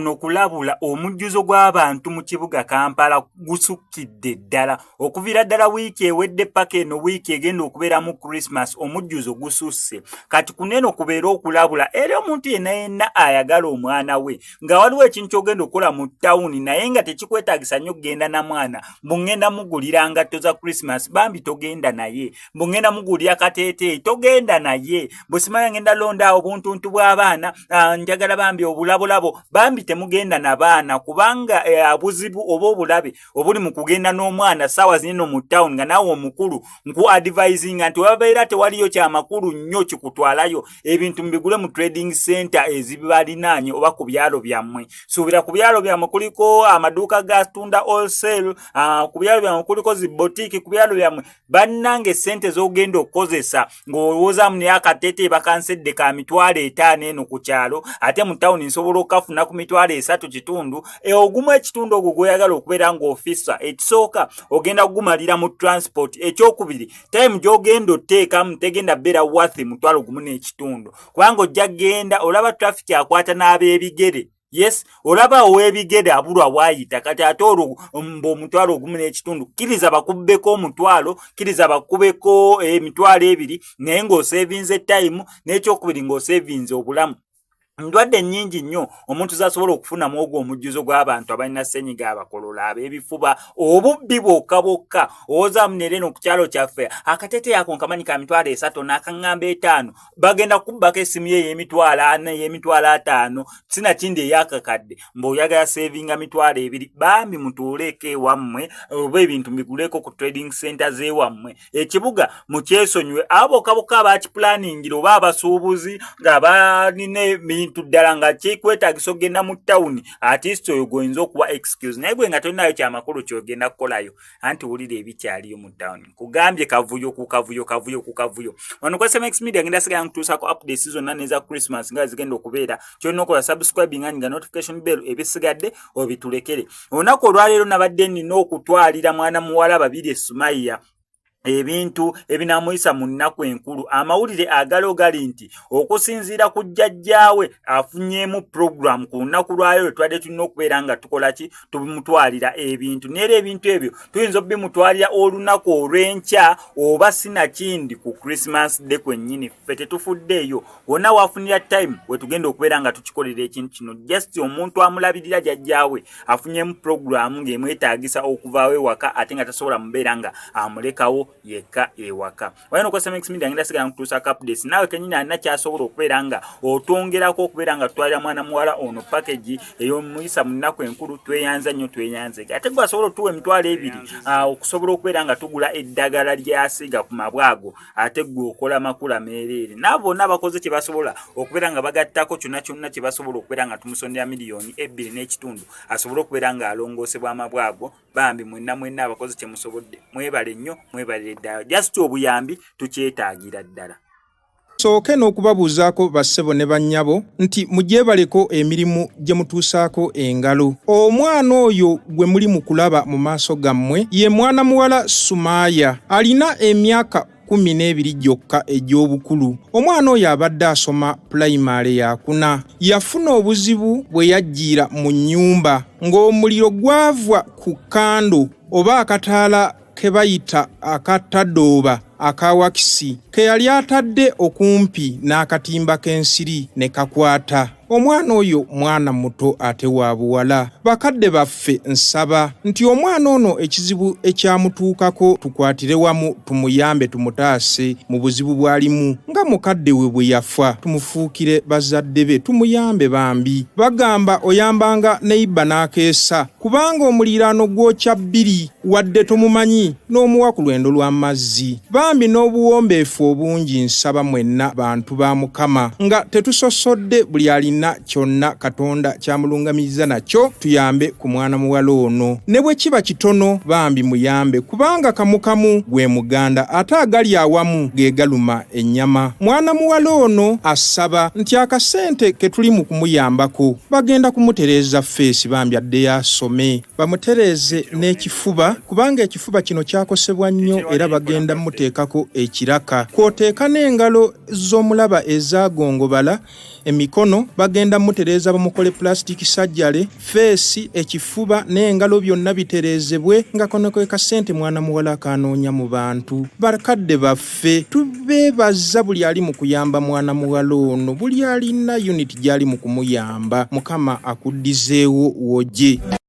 Kuno kulabula omujjuzo gw'abantu mu kibuga Kampala gusukkidde ddala okuviira ddala wiiki ewedde paka eno wiiki egenda okubeeramu Christmas, omujjuzo gususse. Kati kuno eno kubeera okulabula eri omuntu yenna yenna ayagala omwana we nga waliwo ekintu ky'ogenda okukola mu tawuni naye nga tekikwetaagisa nnyo kugenda na mwana, mbu ŋŋenda mugulira ngatto za Christmas, bambi togenda naye, mbu ŋŋenda mugulira kateeteeyi, togenda naye, mbu simanya ŋŋenda londa awo obuntuntu bw'abaana, njagala bambi obulabolabo, bambi temugenda na baana, kubanga obuzibu oba obulabe obuli mu kugenda n'omwana ssaawa zino mu tawuni nga naawe omukulu nku advisinga nti wababeera tewaliyo kyamakulu nnyo kikutwalayo, ebintu mubigule mu trading center ezibalinaanye oba ku byalo byammwe. Suubira ku byalo byammwe kuliko amaduuka gatunda wholesale, ku byalo byammwe kuliko zi boutique, ku byalo byammwe. Bannange, ssente z'ogenda okukozesa ng'owoozaamu naye akateeteeyi bakansedde ka 50,000 eno ku kyalo, ate mu tawuni nsobola okukafuna ku 300 kitundu, ogumu ekitundu ogwo gw'oyagala okubeera ng'ofissa, ekisooka ogenda kugumalira mu transport, ekyokubiri time gy'ogenda oteekamu tegenda beera worth 1,500, kubanga ojja kgenda olaba traffic akwata n'ab'ebigere. Yes, olaba ow'ebigere abulwa waayita. Kati ate olwo mbu 1,500, kkiriza bakubbeko 100, kkiriza bakubeko 20,000, naye ng'osevinze time, n'ekyokubiri ng'osevinze obulamu. Ndwadde nnyingi nnyo omuntu z'asobola okufunamu ogwo omujjuzo gw'abantu abalina ssenyiga, abakolola, ab'ebifuba, obubbi bwokka bwokka. Owoozaamu neera eno ku kyalo kyaffe akateeteeyi ako nkamanyi ka 30,000 n'akaŋŋamba 5, bagenda kubbako essimu ye ey'emitwalo 4, ey'emitwalo 50, sinakindi ey'akakadde, mbw'oyagala sevinga 20,000. Bambi mutuuleeko ewammwe oba ebintu mbiguleko ku trading center z'ewammwe, ekibuga mukyesonyiwe. Abo bokka bokka abakipulaningira oba abasuubuzi nga balina ebintu ddala nga kikwetaagisa okugenda mu tawuni, at least oyo gw'oyinza okuwa excuse, naye gwe nga tolinayo kyamakulu kyogenda kukolayo. Anti wulira ebikyaliyo mu tawuni, kugambye kavuyo ku kavuyo, kavuyo ku kavuyo. Wano kwa SMX Media ngenda sigala nkutuusaako updates zonna neza Christmas nga zigenda okubeera. Kyolina okola, subscribing nga notification bell, ebisigadde obitulekere. Olunaku olwaleero nabadde nina okutwalira mwana muwala Babiri Esumaiya ebintu ebinaamuyisa mu nnaku enkulu. Amawulire agaliwo gali nti okusinziira ku jjajjaawe afunyeemu program ku lunaku lwayo lwe tubadde tulina okubeera nga tukola ki, tumutwalira ebintu, neera ebintu ebyo tuyinza obimutwalira olunaku olw'enkya oba sinakindi ku Christmas Day kwennyini. Ffe tetufuddeeyo, wonna waafunira time wetugenda okubeera nga tukikolera ekintu kino. Just omuntu amulabirira, jjajjaawe, afunyemu program ng'emwetaagisa okuvaawo ewaka ate nga tasobola mubeera nga amulekawo yekka ewaka. Wayina okozesa Mix Media, ngenda sigala nkutuusaako updates. Naawe kenyini alina kyasobola okubeera nga otwongerako okubeera nga tutwalira mwana muwala ono package ey'omuyisa mu nnaku enkulu, tweyanza nnyo, tweyanzege. Ate gwe asobola otuwa 20,000 okusobola okubeera nga tugula eddagala lyasiiga ku mabwago, ate gwe okola makula meereere. Naabo bonna bakoze kye basobola okubeera nga bagattako kyonna kyonna kye basobola okubeera nga tumusondera 2.5 miliyoni asobole okubeera ng'alongoosebwa amabwago. Bambi mwenna mwenna abakozi kye musobodde, mwebale nnyo, mwebalire ddala. Just obuyambi tukyetaagira ddala. Sooke n'okubabuuzaako bassebo ne bannyabo nti mugyebaleko emirimu gye mutuusaako engalo. Omwana oyo gwe muli mu kulaba mu maaso gammwe ye mwana muwala Sumaaya, alina emyaka 12 gyokka egy'obukulu. Omwana oyo abadde asoma pulayimale yakuna. Yafuna obuzibu bwe yajjiira mu nnyumba ng'omuliro gwava ku kando oba akataala ke bayita akatadooba aka wakisi ke yali atadde okumpi n'akatimba k'ensiri ne kakwata. Omwana oyo mwana muto ate wa buwala. Bakadde baffe, nsaba nti omwana ono ekizibu ekyamutuukako tukwatire wamu tumuyambe, tumutaase mu buzibu bw'alimu nga mukadde we bwe yafa. Tumufuukire bazadde be, tumuyambe bambi. Bagamba oyambanga neiba n'akeesa, kubanga omuliraano gwokya bbiri wadde tomumanyi n'omuwa ku lwendo lw'amazzi. Bambi n'obuwombeefu obungi nsaba mwenna bantu ba Mukama nga tetusosodde, buli alina kyonna Katonda kyamulungamiriza nakyo, tuyambe ku mwana muwala ono ne bwe kiba kitono. Bambi muyambe, kubanga kamukamu gwe muganda, ate agali awamu ge galuma ennyama. Mwana muwala ono asaba nti akasente ke tuli mu kumuyambako bagenda kumutereeza face, bambi addeyo asome, bamutereeze n'ekifuba, kubanga ekifuba kino kyakosebwa nnyo, era bagenda muteeka kumuteekako ekiraka. Kw'oteeka n'engalo z'omulaba ezaagongobala, emikono bagenda mutereeza bamukole plastic surgery, feesi, ekifuba n'engalo byonna bitereezebwe nga kano ke kasente mwana muwala akanoonya mu bantu. Bakadde baffe tubeebaza buli ali mu kuyamba mwana muwala ono, buli alina unit gy'ali mu kumuyamba. Mukama akuddizeewo woje.